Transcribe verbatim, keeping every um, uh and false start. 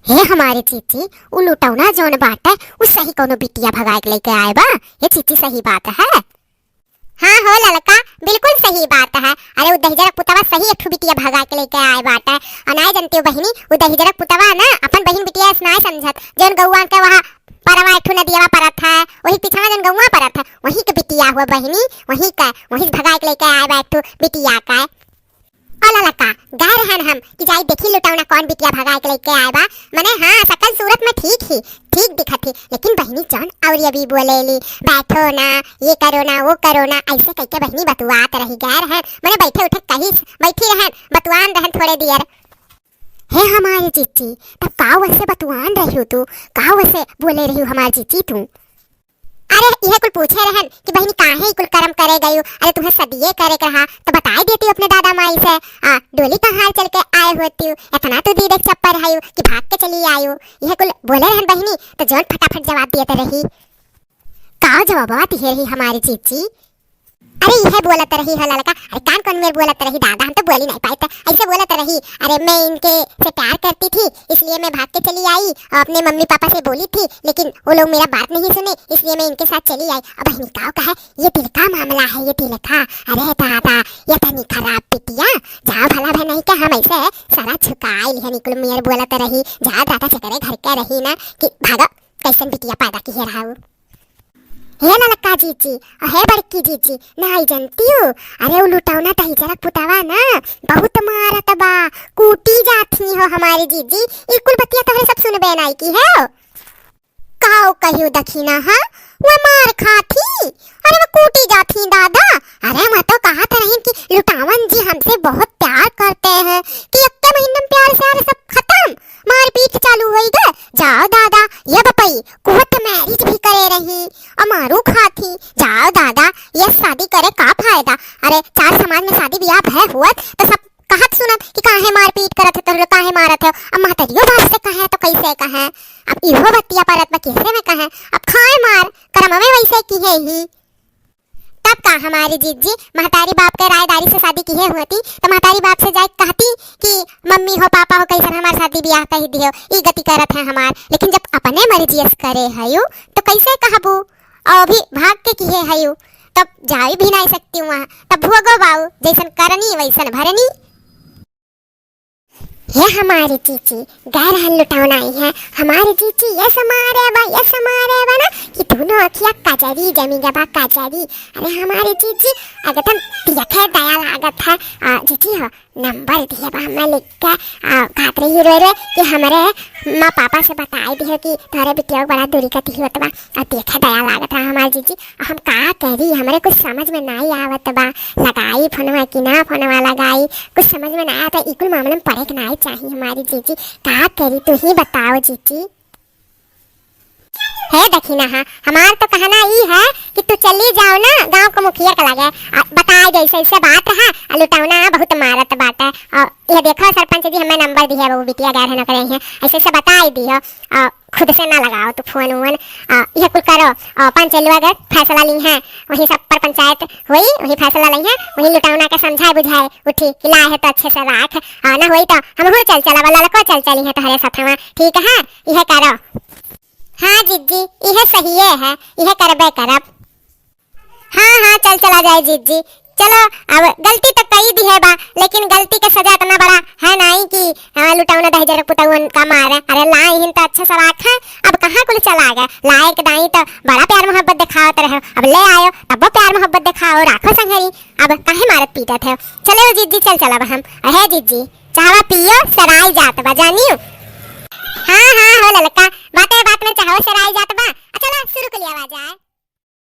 हे हमारे जीजी, उ लुटौना जौन बाटे, उ सही कौनो बिटिया भगाए के लेके आए बा? हे जीजी, सही बात है? हाँ हो ललका, बिल्कुल सही बात है। अरे उ दहिजरक पुतवा सही एक ठो बिटिया भगा के लेके आए बाटे। और नाय जनती हो बहिनी, उ दहिजरक पुतवा ना अपन बहिन बिटिया ऐस नाय समझत। जौन गौवा के वहाँ परवा एक ठो नदियावा परत है, वही पीछवा जौन गौवा परत है, वही के बिटिया हुआ बहिनी, वही का, वही से भगा के लेके आए बा एक ठो बिटिया का। ओ ललका, गए रहन हम कि जाई देखी लुटौना कौन बिटिया भगाए के लेके आए बा। मने हाँ, सकल सूरत में ठीक ही, ठीक दिखत ही, लेकिन बहिनी जौन और ये भी बोलेली, "बैठो ना, ये करो ना, वो करो ना", ऐसे कह के बहिनी बतुआत रही। गए रहन, मने बैठे उठे कहीं बैठी रहन, बतुआन रहन थोड़े दियर। हे हमारे जीजी, तब का वैसे बतुआन रही हो तू, का वैसे बोले रही हो हमारे जीजी तू? अरे, इहे कुल पूछे रहन कि बहिनी काहे ई कुल करम करे गयू? अरे, तुम्हें सदिये करे के रहा तो बताई देती अपने दादा माई से। आ, डोली कहाँ चल के आए होती हूँ, इतना तो दीदे के चप्पर है कि भाग के चली आयु। इहे कुल बोले रहन बहिनी तो जौन फटाफट जवाब दिए तो रही। का जवाबवा दिए रही हमारी जीजी? अरे, इहे बोलत रही हो ललका। अरे, कान कौन मेर बोलत रही दादा, हम तो बोली नहीं पाए थे। ऐसे बोलत रही, "अरे, मैं इनके से प्यार करती थी, इसलिए मैं भाग के चली आई और अपने मम्मी पापा से बोली थी, लेकिन वो लोग मेरा बात नहीं सुने, इसलिए मैं इनके साथ चली आई।" अब बहिनी का कहे, ये दिल का मामला है, ये दिल का। अरे दादा, ये तनी खराब बिटिया, जाओ भला भे नहीं के हम ऐसे सरा झुकाई लिहे निकुल मेर बोलत रही, जा दादा चकरे घर के रही ना कि भागो, कैसन बिटिया पैदा किहे रहा उ। हे ललका जीजी, हे बड़की जीजी, नाई जनती हो? अरे उ लुटौना दहिजरक पुतवा ना बहुत मारत बा, कूटी जात ही हो हमारी जीजी। ई कुल बतिया तोहरे सब सुनबे नाई की है हो। काऊ कहियो दखिना, हाँ? वो मार खात ही? अरे वो कूटी जात ही दादा। अरे मैं तो कहत रही कि लुटावन जी हमसे बहुत प्यार करते हैं कि इक्के महीने में प्यार से सब खत्म, मारपीट चालू होई गए। जाओ दादा, ये बपई court marriage भी करे रही, अमारू खात ही। जाओ दादा, ये शादी करे का फायदा? अरे चार समाज में शादी ब्याह भय हुअत तो सब कहत सुनत कि काहे मारपीट करत है, तोहरे काहे मारत है। अब महतरियो बाप से कहे तो कैसे कहे? अब इहो बतिया परत बा केहरे में कहे? अब खाए मार, करमवे वैसे किहे ही। तब का हमारी जीजी महतारी बाप के रायदारी से शादी किहे होती तो महतारी बाप से जाए कहती कि मम्मी हो पापा हो कैसन हमार शादी ब्याह कही दियो, ई गति करत है हमार। लेकिन जब अपने मर्जी से करे हयू तो कैसे कहबू? और अभी भाग के किहे हयू, तब जाई भी नहीं सकती वहाँ, तब भोगो बाऊ, जैसन करनी वैसन भरनी। ये हमारी जीजी, गए रहन लुटौना आई है। हमारी जीजी ये समारे बा, ये समारे बा ना कि दोनों अखिया कजरी जमी गए बा, कजरी। अरे हमारी जीजी एकदम देखे दया लागत है। आ, जीजी हो, नंबर दिहे बा हमें लिख के। आ, कहत रही रो रो कि हमरे माँ पापा से बताई दिहे कि तोहरे बिटिया को बड़ा दूरी का दिही होत बा। आ, देखे दया लागत रहा हमारी जीजी। हम का करी, हमरे कुछ समझ में नाई आवत बा, लगाई फोनवा कि ना फोनवा लगाई, कुछ समझ में ना आवत। ई कुल मामले में पड़े के नाई चाही हमारी जीजी। का करी, तू ही बताओ जीजी। हे दखिना, हाँ, हमार तो कहना ई है कि तू चली जाओ ना गाँव के मुखिया के लगे, आ, बताए दे ऐसे ऐसे बात है, आ, लुटौना बहुत मारत बाटे। और ये देखो सरपंच जी हमें नंबर दिहे, वो बिटिया गए है नौकरी है, ऐसे ऐसे बताई दियो। आ, खुद से ना लगाओ तू फोन वोन। आ, यह कुल करो, आ, पंचलवा गए फैसला ली है, वही सब पर पंचायत हुई, वही फैसला ली है, वही लुटौना के समझाए बुझाए उठी कि लाए है तो अच्छे से राख, आ, ना हुई तो हम हो चल चला वाला लको चल चली है तोहरे साथवा, ठीक है, यह करो। हाँ जीजी, यह सही है, यह करबे करब। हाँ, हाँ, चल चला जाए जीजी। चलो, अब गलती तो कई दिहे बा, लेकिन गलती के सजा इतना बड़ा है नाई कि, हाँ, लुटौना दहिजर पुतौन का मारे। अरे, लाए हिन तो अच्छा सलाख है, अब कहाँ कुल चला गए? लाए के दाई तो बड़ा प्यार मोहब्बत दिखावत रहे, अब ले आयो, तब वो प्यार मोहब्बत दिखाओ, राखो संघरी, अब काहे मारत पीटत है? चलो जीजी, चल चलब हम। अहे जीजी, चाहवा पियो, सराय जात बा, जानियो। हाँ, हाँ, हो ललका, बाते बात में चाहवा सराय जात बा। आ, चलो, शुरू कर लिया जाए।